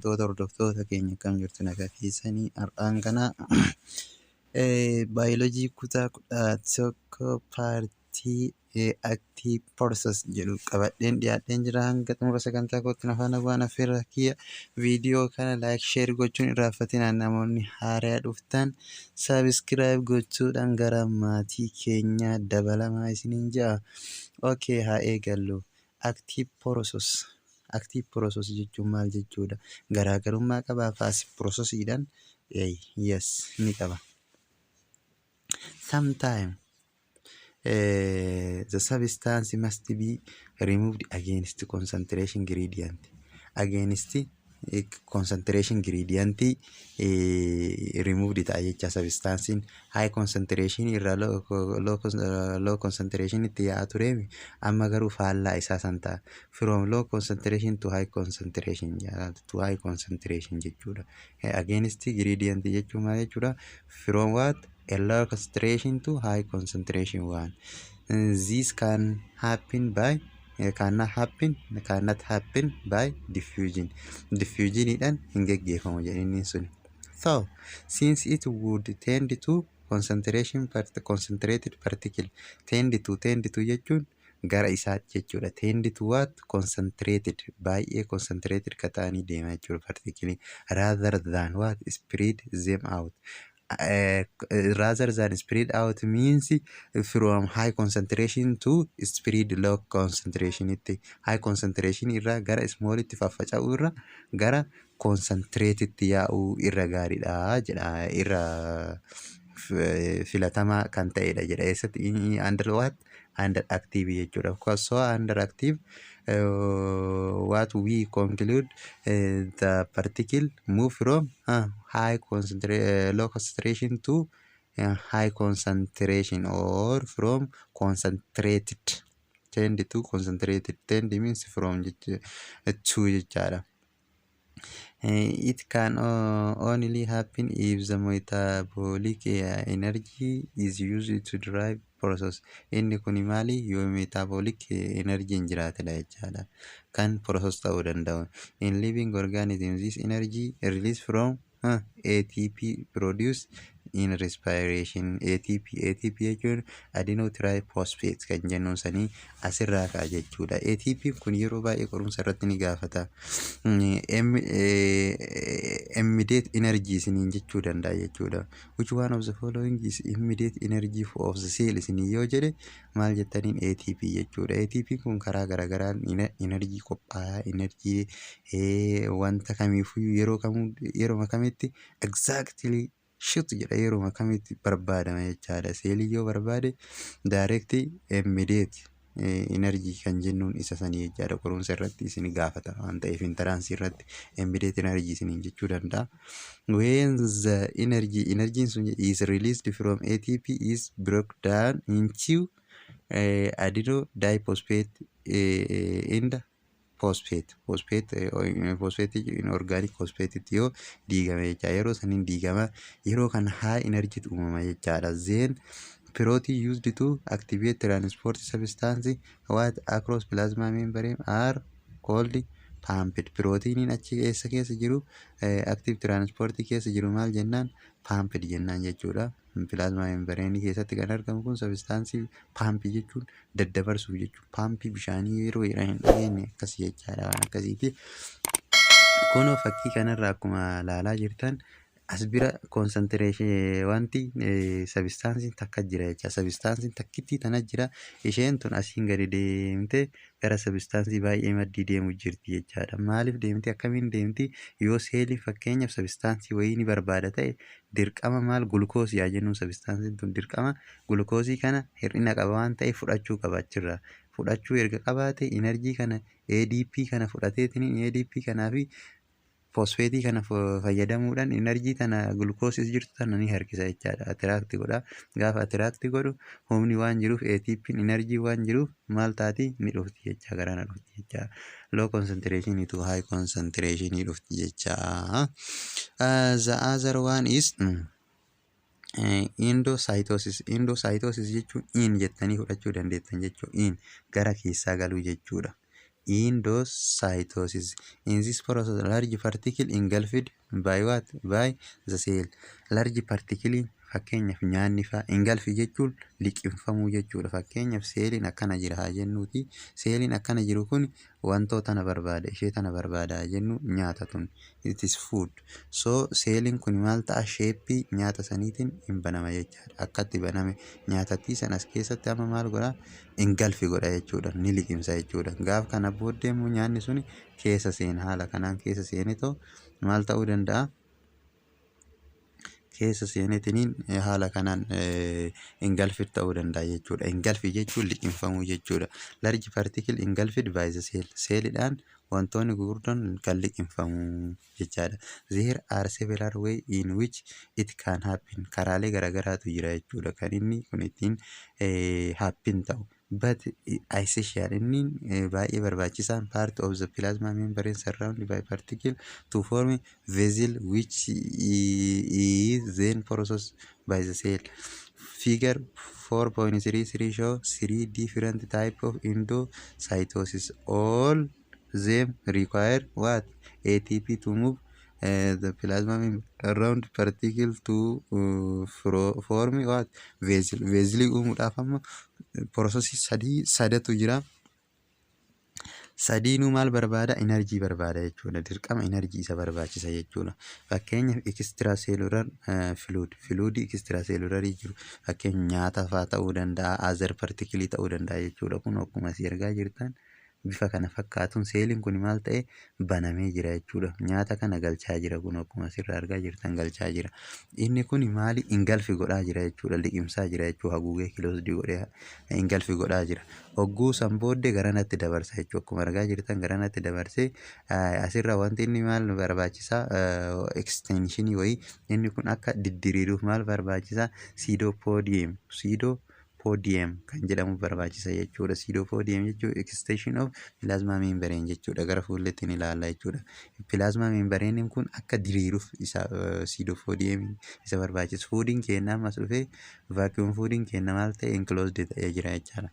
Kabajamtoota hordoftoota keenya, akkam jirtu? Nagaa keessanii? Har'aan kana baayoloojii kutaa 11 part active process jedhu qabadheen dhiyaadheen jira. Hanga xumura sagantaa kootti na faana bu'aan affeerraa kiyya. Viidiyoo kana like, share gochuun irraanfatinaa. Namoonni haaraa dhuftan subscribe gochuudhaan gara maatii keenyaa dabalamaa isiniin jedha. Okay, haa eegallu. Active process. Active process jechuun maal jechuudha? Garaagarummaa qabaa passive processiidhaan? Yes, ni qaba. Sometime the substance must be removed against concentration gradient. Against concentration gradient removed ta'a jecha. Substancein high concentration irraa low concentration itti yaa'aa tureemi, amma garuu faallaa isaa san ta'a. From low concentration to high concentration, to high concentration jechuudha. Against gradient jechuun maal jechuudha? From what? A low concentration to high concentration one. This can happen by cannot happen by diffusion. Diffusioniidhaan hin geggeeffamu jedhanii sun. So since it would tend to concentration part concentrated particle. Tend to jechuun gara isaatti jechuudha. Tend to what? Concentrated, baay'ee concentrated ka ta'anii deema jechuudha particle, rather than what? Spread them out. Rather than spread out means from high concentration to spread low concentration itti, high concentration irraa gara small itti faffaca'uu irra gara concentrated yaa'uu irra gaariidha jedha, irra filatamaa kan ta'edha jedha. Eessatti? Under what? Under active jechuudha. So under active, what we conclude, the particle move from high concentration, low concentration to high concentration, or from concentrated tend to concentrated. Tend means from to jechaadha. It can only happen if the metabolic energy is used to drive process. Inni kun maali? Yoo metabolic energy hin jiraatedha jechaadha. Kan process ta'uu danda'u. In living organisms, this energy released from ATP produced in respiration. ATP, ATP jechuun adenosine triphosphate kan jennuun sanii asirraa ka'a jechuudha. ATP kun yeroo baay'ee qorumsa irratti ni gaafata. Immediate energy isiniin jechuu danda'a jechuudha. "Which one of the following is immediate energy of the cell?" isinii yoo jedhe, maal jettaniin? ATP jechuudha. ATP kun karaa garaagaraan energy qophaa'aa, energy wanta kamiifuu, yeroo kamuu, yeroo kamitti exactly shit jedha, yeroo kamitti barbaadama jechaadha. Seelii yoo barbaade direct immediate energy kan jennuun isa sanii jechaadha. Qorumsa irratti isin gaafata waan ta'eef, entrance irratti immediate energy isiniin jechuu danda'a. When the energy, energy sun is released from ATP is broke down into adenosine diphosphate and phosphate. Phosphate, phosphate inorganic phosphate yoo diigame jecha, yeroo saniin diigama, yeroo kana high energy uumama jechaadha. Then protein used to activate transport substance what across plasma membrane are called pumped. Pirootiiniin achi keessa keessa jiru, active transport keessa jiru maal jennaan? Pumped jennaan jechuudha. Plasma membrane keessatti kan argamu kun substance pump jechuun daddabarsuuf jechuudha. Paampii bishaanii yeroo jedhan hin dhageenye? Akkas jechaadha, waan akkasiiti. Kunoo fakkii kanarraa akkuma ilaalaa jirtan, as bira concentration wanti substanceiin takka jira jecha. Substanceiin takkittii tana jira. Isheen tun asiin gadi deemtee gara substance baay'ee maddii deemu jirti jechaadha. Maaliif deemti? Akkamiin deemti? Yoo seeliin fakkeenyaaf substance wayii ni barbaada ta'e, dirqama maal, gulukoosii haa jennuun, substanceiin tun dirqama gulukoosii kana hir'ina qaba waan ta'eef fudhachuu qaba achirraa. Fudhachuu erga qabaate, energy kana, ADP kana fudhateetiin, ADP kanaa fi phosphateii kana fayyadamuudhaan energy tana gulukoosii jirtu tana ni harkisa jechaadha. Attract godha. Gaafa attract godhu, humni waan jiruuf, ATP'n energy waan jiruuf, maal taati? Ni dhufti jecha, garana dhufti jecha. Low concentration to high concentration dhufti jecha. The other one is endocytosis. Endocytosis jechuun in jettanii fudhachuu dandeettan jechuudha. In gara keessaa galuu jechuudha. Endocytosis. In this process, large particle engulfed by what? By the cell. Large particle, fakkeenyaaf nyaanni fa'a, engulf jechuun liqimfamuu jechuudha. Fakkeenyaaf seeliin akkana jira haa jennuuti. Seeliin akkana jiru kun wantoota tana barbaada, ishee tana barbaada haa jennu, nyaata tun. It is food. So seeliin kun maal ta'a? Shape nyaata saniitiin hin banama jechaadha. Akkatti baname nyaatattii san as keessatti amma maal godhaa? Engulf godha jechuudha. Ni liqimsa jechuudha. Gaaf kana booddee immoo nyaanni suni keessa seena. Haala kanaan keessa seenetoo maal ta'uu danda'a? Keessa seenetiniin haala kanaan engulfed ta'uu danda'a jechuudha. Engulf jechuun liqimfamuu jechuudha. Large particle engulfed by the cell. Seelidhaan wantoonni gurguddoon kan liqimfamu jechaadha. There are several way in which it can happen. Karaalee garaagaraatu jira jechuudha. Kan inni kun ittiin happen ta'u. But essential, inni baay'ee barbaachisaan, part of the plasma membrane surrounded by particle to form vesicle, which is then processed by the cell. Figure 4.33 show three different type of endocytosis. All them require what? ATP to move the plasma membrane around particle to form what? Vesicle. Vesicle uumuudhaaf amma processii sadii sadatu jira. Sadiinuu maal barbaada? Energy barbaada jechuudha. Dirqama energy isa barbaachisa jechuudha. Fakkeenyaaf extracellular fluid, fluidii extracellularii jiru, fakkeenya nyaata fa'aa ta'uu danda'a, other particleii ta'uu danda'a jechuudha. Kun akkuma asii argaa jirtan bifa kana fakkaatuun seeliin kun maal ta'e? Banamee jira jechuudha. Nyaata kana galchaa jira, kun akkuma asirraa argaa jirtan galchaa jira. Inni kun maali? Engulf godhaa jira jechuudha. Liqimsaa jira jechuudha. Haguugee closed godhee engulf godhaa jira. Hogguu san booddee garanatti dabarsa jechuudha. Akkuma argaa jirtan garanatti dabarsee asirra wanti inni maal barbaachisaa? Extensionii wayii inni kun akka diddiriiruuf maal barbaachisaa? Pseudopodium. Pseudopodium kan jedhamu barbaachisa jechuudha. Pseudopodium jechuun extension of plasma membrane jechuudha. Gara fuulletti ni ilaalla jechuudha. Plasma membrane kun akka diriiruuf isa pseudopodium isa barbaachisa. Foodiin keenya ammas dhufee vacuum foodiin keenya maal ta'e? Enclosed ta'ee jira jechaadha.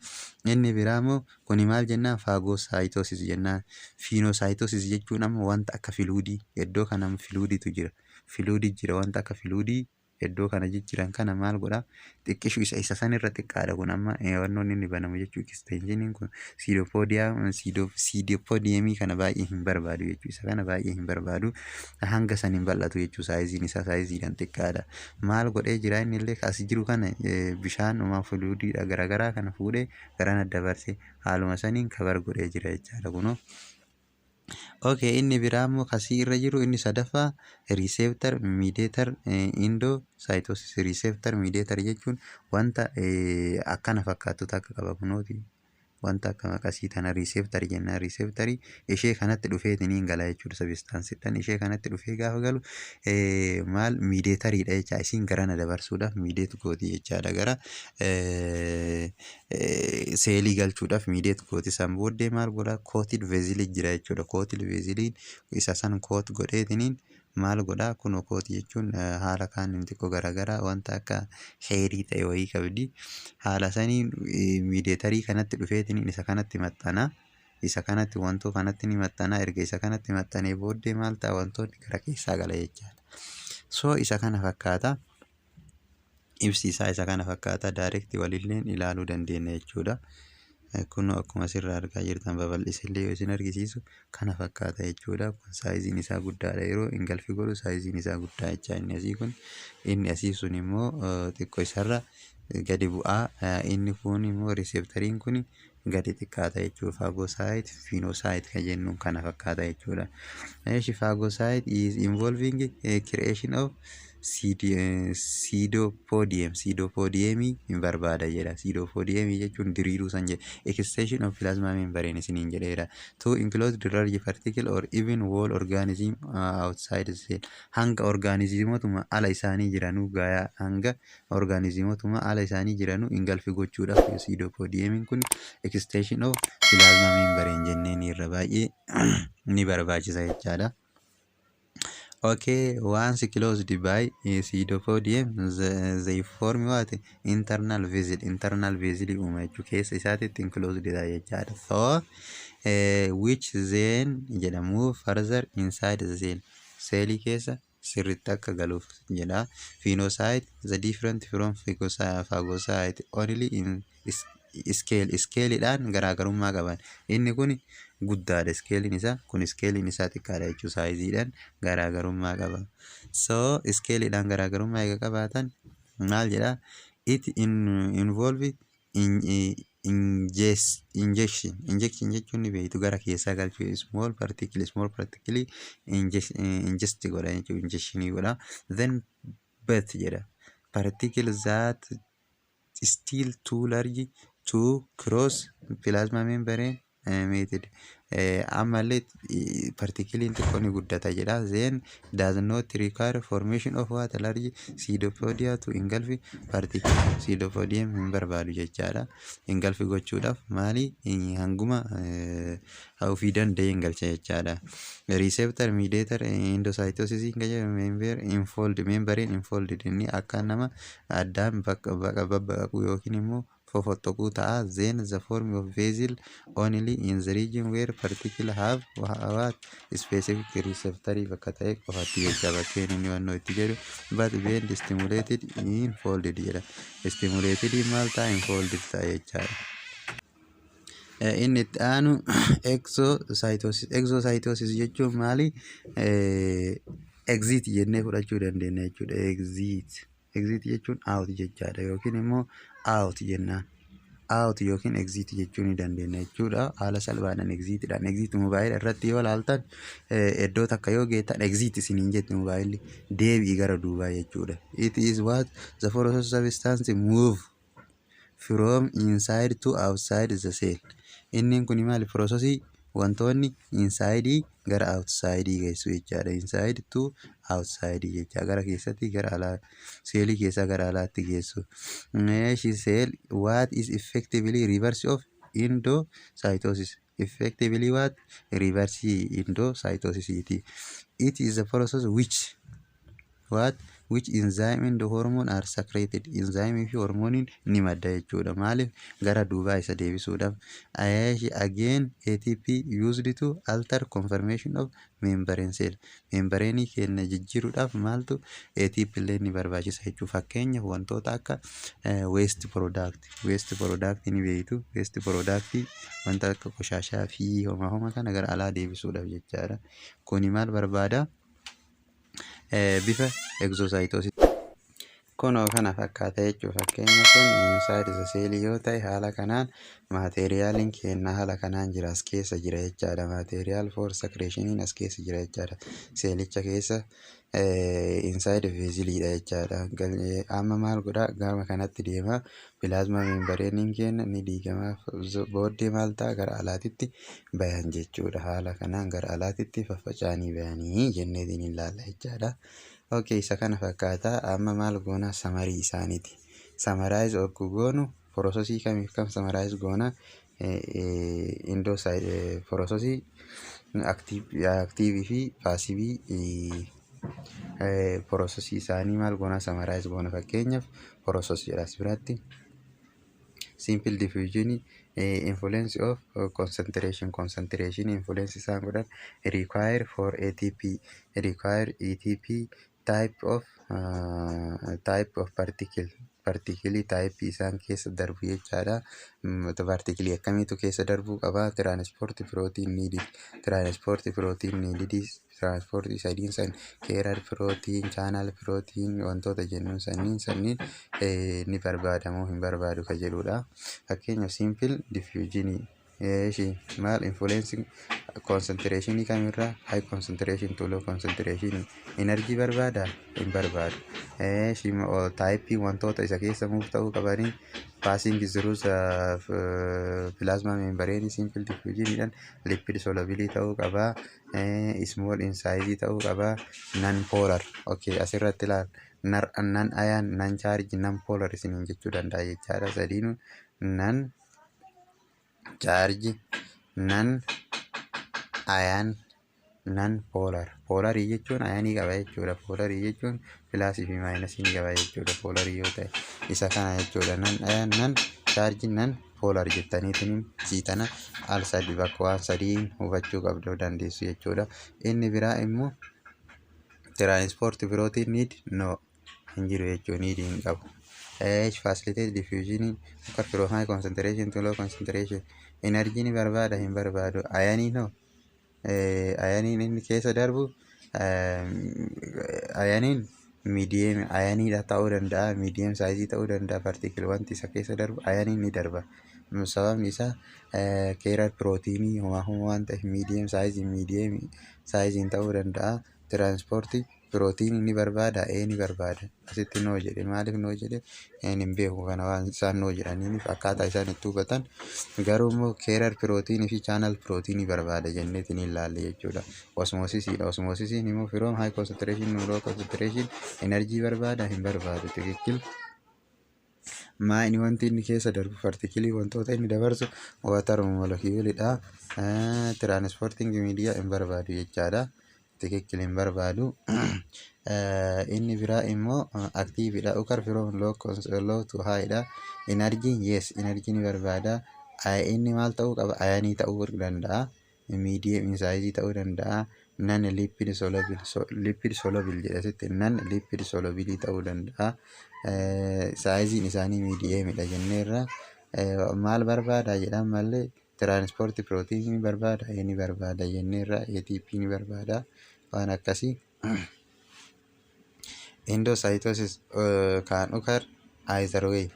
Inni biraa immoo kuni maal jennaan? Phagocytosis jennaan. Pinocytosis jechuun amma wanta akka fluidii, iddoo kana fluidiitu jira. Fluidii jira, wanta akka fluidii iddoo kana jijjiiran kana maal godhaa? Xiqqishu isa sanirra xiqqaadha. Kun amma wannoon inni banamu jechuu, extensioniin kun pseudopodiumii kana baay'ee hin barbaadu jechuu, isa kana baay'ee hin barbaadu, hanga san hin bal'atu jechuu. Sizeiin isaa sizeiidhaan xiqqaadha. Maal godhee jira? Inni illee as jiru kana bishaan uumaa fluidiidha garaagaraa kana fuudhee garana dabarse, haaluma saniin cover godhee jira jechaadha kunoo. Okay, inni biraa immoo kasii irra jiru, inni sadaffaa, receptor mediated endocytosis. Receptor mediated jechuun wanta akkana fakkaatu takka qaba kunooti. Wanta akka maqasii tana receptor jennaan. Receptorii ishee kanatti dhufeetiin gala jechuudha. Substanceiidhaan ishee kanatti dhufee gaafa galu maal mediatoriidha jecha, isiin garana dabarsuudhaaf mediate gooti jechaadha. Gara seelii galchuudhaaf mediate gooti. San booddee maal godhaa? Coated vesicleii jira jechuudha. Coated vesicleiin isa san coat godheetiniin maal godhaa? Kunoo coat jechuun haala kaan xiqqoo garaagaraa wanta akka hairii ta'e wayii qabdi. Haala saniin mediatorii kanatti dhufeetiniin isa kanatti maxxana. Isa kanatti, wantoo kanatti ni maxxana. Erga isa kanatti maxxanee booddee maal ta'a? Wantoonni gara keessaa gala jechaadha. So isa kana fakkaata. Ibsi isaa isa kana fakkaata. Direct walilleen ilaaluu dandeenya jechuudha. Kun akkuma asirraa argaa jirtan babal'isillee yoo isin argisiisu kana fakkaata jechuudha. Kun sizeiin isaa guddaadha. Yeroo engulf godhu sizeiin isaa guddaa jecha inni asii kun. Inni asii sun immoo xiqqoo isarra gadi bu'aa. Inni kun immoo receptoriin kun gadi xiqqaata jechuudha. Phagocyte, pinocyte kan jennuun kana fakkaata jechuudha. Eeshi, phagocyte is involving creation of pseudopodium. Pseudopodiumii hin barbaada jedha. Pseudopodiumii jechuun diriiruu san jedha. Extension of plasma membrane isiniin jedheera. To enclose the large particle or even whole organism outside the cell. Hanga organismotuma ala isaanii jiranuu gayaa, hanga organismotuma ala isaanii jiranuu engulf gochuudhaaf pseudopodiumiin kun extension of plasma membrane jenneen irra baay'ee ni barbaachisa jechaadha. Okay, once closed by pseudopodium, they form what? Internal vesicle. Internal vesicle uuma jechuu, keessa isaatitti enclosed dha jechaadha. So, Which then jedha move further inside the cell. Seelii keessa sirriitti akka galuuf jedha. Pinocyte the different from phagocyte only in scale. Scaleidhaan garaagarummaa qaban. Inni kun guddaadha scaleiin isaa, kun scaleiin isaa xiqqaadha jechuudha, sizeiidhaan garaagarummaa qaba. So scaleiidhaan garaagarummaa eega qabaatan maal jedha? It involve injection. Injection jechuun ni beektu, gara keessaa galchuu, small particle ingest godha jechuudha, injectionii godha. Then but jedha, particle that still too large to cross plasma membrane method. Ammallee particleiin xiqqoo ni guddata jedha. Then does not require formation of what? Large pseudopodia to engulf particle. Pseudopodium hin barbaadu jechaadha. Engulf gochuudhaaf maali, hanguma ofii danda'e hin galcha jechaadha. Receptor mediator endocytosis membrane infold, membrane infolded, inni akka nama addaan bakka babbaqaqu yookiin immoo fofoxoquu ta'a. Then the form of vesicle only in the region where particle have what? Specific receptor bakka ta'e qofatti jecha, bakkeen inni wannoo itti jedhu. But when stimulated, infolded jedha. Stimulated maal ta'a? Infolded ta'a jechaadha. Inni itti aanu exocytosis. Exocytosis jechuun maali? Exit jennee fudhachuu dandeenya jechuudha. Exit, exit jechuun out jechaadha, yookiin immoo out jennaan, out yookiin exit jechuu ni dandeenya jechuudha. Haala salphaadhaan exitidhaan, exit mobaayila irratti yoo ilaaltan, iddoo takka yoo geettan exit isiniin jetti mobaayilli, deebi'i gara duubaa jechuudha. It is what? The process substance move from inside to outside the cell. Inni kun maali? Processii wantoonni inside gara outside geessu jechaadha. Inside to outside jecha, gara keessatti gara alaa, seelii keessaa gara alaatti geessu. Meeshi cell what is effectively reverse of endocytosis. Effectively what? Reverse endocytosis. It is a process which what? Which enzyme and hormone are secreted. Enzyme fi hormooniin ni madda jechuudha. Maaliif? Gara duubaa isa deebisuudhaaf. Again ATP used to alter conformation of membrane cell. Membrane keenya jijjiiruudhaaf maaltu? ATP illee ni barbaachisa jechuudha. Fakkeenyaaf wantoota akka waste product. Waste product ni beektu. Waste product wanta akka qoshaashaa fi homa homa kana gara alaa deebisuudhaaf jechaadha. Kuni maal barbaada? Bifa exocytosis. Kunoo kana fakkaata jechuudha. Fakkeenya kun inside the cell yoo ta'e, haala kanaan materialiin keenya haala kanaan jira, as keessa jira jechaadha. Material for secretioniin as keessa jira jechaadha. Seelicha keessa inside vesicleiidha jechaadha. Amma maal godha? Gama kanatti deema. Plasma membraneiin keenya ni diigama. Booddee maal ta'a? Gara alaatitti bayan jechuudha. Haala kanaan gara alaatitti faffaca'anii bayanii jenneetiin ilaalla jechaadha. Okay, isa kana fakkaata. Amma maal goona? Summary isaaniiti. Summarize ogguu goonu processii kamiif kam summarize goona? Indoo processii activeii fi passiveii processii isaanii maal goona? Summarize goona. Fakkeenyaaf process jedha as biratti. Simple diffusion, influence of concentration, concentration influence isaan godhan, require for ATP, require ATP, type of particle, particleii typeii isaan keessa darbu jechaadha. Particleii akkamiitu keessa darbuu qaba? Transport protein needed, transport protein needed, transportii sadiin san, carrier protein, channel protein wantoota jennuun sanniin ni barbaadamoo hin barbaadu ka jedhudha. Fakkeenyaaf simple diffusionii maal influence concentration kamirraa? High concentration to low concentration. Energy barbaada? Hin barbaadu. Typeii wantoota isa keessa move ta'uu qabanii passing through plasma membrane simple diffusion lipid soluble ta'uu qaba, small in size ta'uu qaba, non polar. Okay, asirratti ilaal, non ion, non charge, non polar isiniin jechuu danda'a jechaadha. Sadiinuu non charge, non ion, non polar. Polarii jechuun ionii qaba jechuudha. Polarii jechuun plusii fi minusii ni qaba jechuudha. Polarii yoo ta'e isa kana jechuudha. Non ion, non charge, non Polar jettaniitiin sii tana al sadi bakka waan sadiin hubachuu qabdu dandeessu jechuudha. Inni biraa immoo transport protein need no hin jiru jechuudha, need hin qabu. H facilitate diffusion occur from high concentration to low concentration. Energy ni barbaada? Hin barbaadu. Ioniin hoo? Ioniin inni keessa darbu ioniin medium ioniidha ta'uu danda'a, medium size ta'uu danda'a. Particle wanti isa keessa darbu ioniin ni darba. Sababni isaa carrier proteinii homaa homaa waan ta'eef medium size, medium sizeiin ta'uu danda'a. Transport proteinii ni barbaada? Ee, ni barbaada. Asitti no jedhe. Maaliif no jedhe hin beeku. Kana waan isaan no jedhaniif akkaataa isaan itti hubatan garuu immoo carrier proteinii fi channel proteinii barbaada jenneetiin ilaalle jechuudha. Osmosisiidha. Osmosisiin immoo from high concentration to low concentration energy barbaada? Hin barbaadu. ትክክል. Maa inni wanti inni keessa darbu particleii wantoota inni dabarsu water moleculeidha. Transporting media hin barbaadu jechaadha. ትክክል, hin barbaadu. Inni biraa immoo activeidha. Occur from low to high dha. Energy, yes, energy ni barbaada. Inni maal ta'uu qaba? Ionii ta'uu danda'a. Medium size ta'uu danda'a. Non lipid soluble, lipid soluble jedha asitti, non lipid soluble ta'uu danda'a. Sizeiin isaanii mediumidha jenneerra. Maal barbaada jedhan malee transport proteinii barbaada? Ni barbaada jenneerra. ATP ni barbaada, waan akkasii. Endocytosis can occur either way,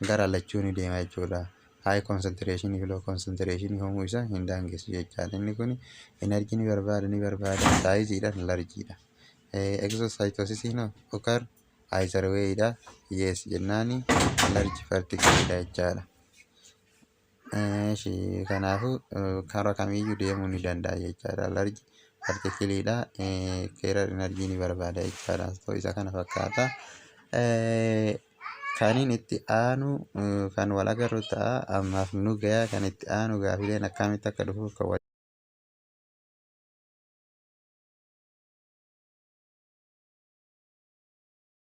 gara lachuu ni deema jechuudha. High concentration fi low concentration hoomuu isaa hin daangessu jechaadha. Inni kun energy ni barbaada? Ni barbaada. Sizeiidhaan largeiidha. Exocytosis occur either way dha. Yes jennaani large particleidha jechaadha. Kanaafuu karaa kamiyyuu deemuu ni danda'a jechaadha. Large particleidha. Carrier energy ni barbaada jechaadha. Isa kana fakkaata. Kaniin itti aanu kan wal agarru ta'a. Ammaaf nu gayaa. Kan itti aanu gaafileen akkamitti akka dhufu kan